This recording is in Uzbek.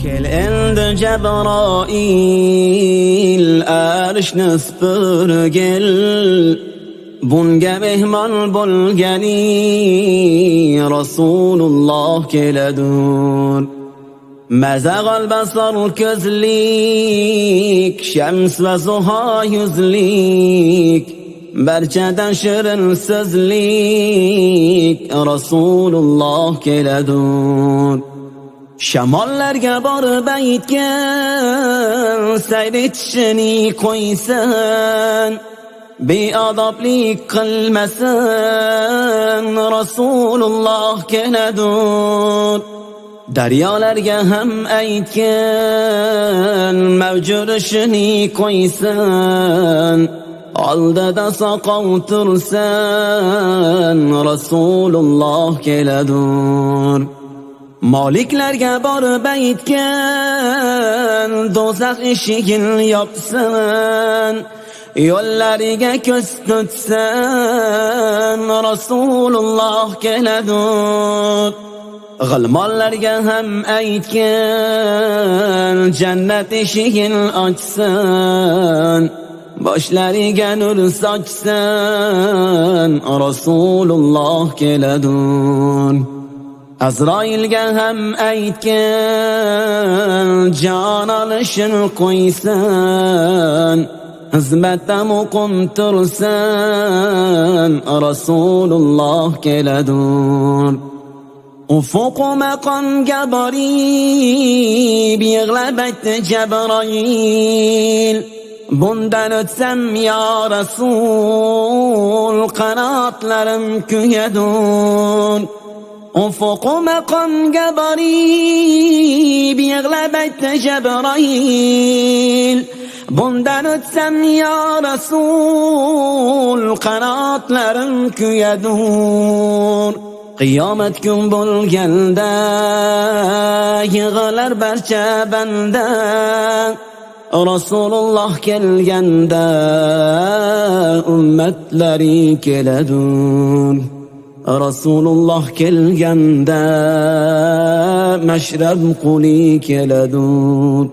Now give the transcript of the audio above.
Kel endi Jabroil, arshni supurgil, bunga mehmon bo'lgani Rasululloh keladur. Mazag'al basar ko'zlik, shams va zuho yuzlik, barchadan shirin so'zlik Rasululloh keladur. Shamollarga borib aytgan, sayr etishini qo'ysin, beodoblik qilmasin Rasululloh keladur. Daryolarga ham aytgan, mavjurishini qo'ysin, oldida soqov tursin Rasululloh keladur. Maliklarga borib aytgan, do'zax eshigini yopsin, yo'llariga ko'z tutsin Rasululloh keladur. G'ilmonlarga ham aytgan, jannat eshigini ochsin, boshlariga nur sochsin Rasululloh keladur. Azroilga ham aytgan, jon olishini qo'ysin, xizmatda muqim tursin Rasululloh keladur. Ufuq maqomga borib yig'lab aytdi Jabroil, bundan o'tsam ya Rasul qanotlarim kuyadur. Ufuq maqomga borib yig'lab aytdi Jabroil, bundan o'tsam ya Rasul qanotlarim kuyadur. Qiyomat kun bo'lganda yig'lar barcha banda, Rasululloh kelganda ummatlari keladur. Rasululloh kelganda mashrab quli keladur.